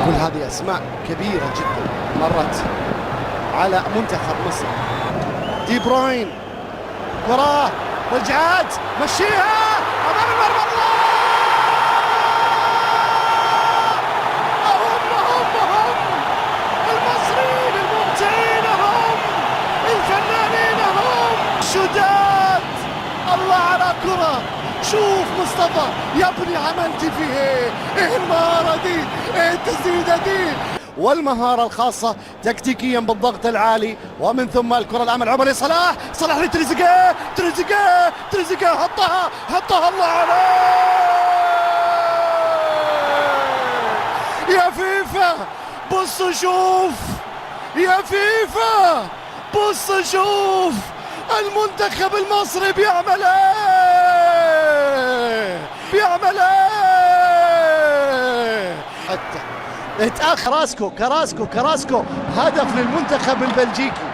كل هذه أسماء كبيرة جدا مرت على منتخب مصر. دي بروين، كرة رجعت، مشيها أمام المرمى، الله! هم هم هم المصريين الممتعين، هم الفنانين، هم شداد. الله على كرة! شوف مصطفى يا ابني، عملت فيه ايه؟ ايه المهارة دي؟ ايه التسديدة دي؟ والمهارة الخاصة تكتيكيا بالضغط العالي، ومن ثم الكرة الأمل عمر صلاح، صلاح لتريزيجيه، تريزيجيه، تريزيجيه، حطها، حطها، الله عليك يا فيفا! بص شوف يا فيفا، بص شوف المنتخب المصري بيعمل ايه، بيعمل ايه! حتى اتأخر. كراسكو، كراسكو، كراسكو، هدف للمنتخب البلجيكي.